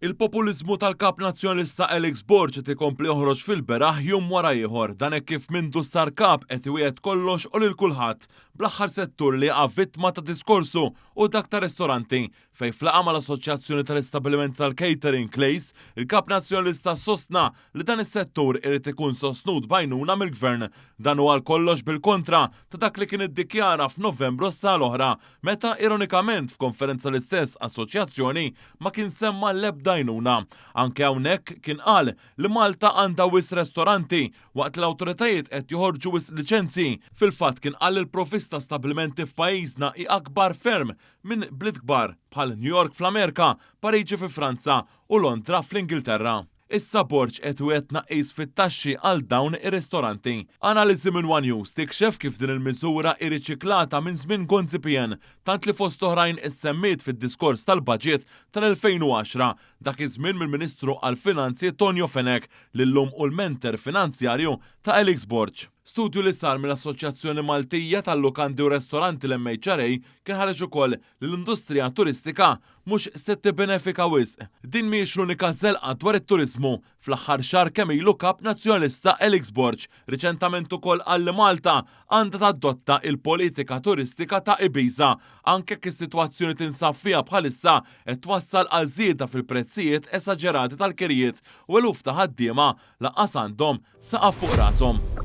Il-populiżmu tal-Kap Nazzjonalista Alex Borg qed ikompli joħroġ fil-beraħ jum wara ieħor. Dan hekk kif mindu sar Kap qed iwiegħed kollox u lil kulħadd. Bl-aħħar settur li jaqa' vittma ta' diskorsu hu dak tar-ristoranti, fejn f'laqgħa mal-Assoċjazzjoni tal-Istabbilimenti tal-Catering, CLACE, il-Kap Nazzjonalista sostna li dan is-settur irid ikun sostnut b'għajnuna mill-Gvern. Dan hu għal kollox bil-kontra ta' dak li kien iddikjara f'Novembru s-sena l-oħra, meta ironikament f'konferenza l-istess assoċjazzjoni ma kien semma l-ebda għajnuna. Anke hawnhekk kien qal li Malta għandha wisq restoranti waqt li l-awtoritajiet qed joħorġu wisq liċenzji. Fil-fatt kien qal li l-provvista stabbilimenti f'pajjiżna hi akbar ferm minn bliet kbar bħal New York fl-Amerika, Pariġi fi Franza u Londra fl-Ingilterra. Issa Borg qed iwiegħed tnaqqis fit-taxxi għal dawn ir-ristoranti. Analiżi minn one News tikxef kif din il-miżura hi riċiklata minn żmien Gonzi PN, tant li fost oħrajn issemmiet fid-diskors tal-Budget tal-2010, dak iż-żmien mill-Ministru għall-Finanzi Tonio Fenech, li llum hu l-menter finanzjarju ta' Alex Borg. Studju li sar mill-Assoċjazzjoni Maltija tal-Lukandi u Restoranti l-MHRA kien ħareġ ukoll li l-industrija turistika mhux se tibbenefika wisq. Din mhijiex l-unika żelqa dwar it-turiżmu. Fl-aħħar xahar kemm ilu Kap Nazzjonalista Alex Borg riċentament ukoll qal li Malta għandha tadotta il-politika turistika ta' Ibiza anke jekk is-sitwazzjoni tinsab fiha bħalissa qed twassal għal żieda fil-prezzijiet esaġerati tal-kirjiet u eluf ta' ħaddiema lanqas għandhom saqaf fuq rashom.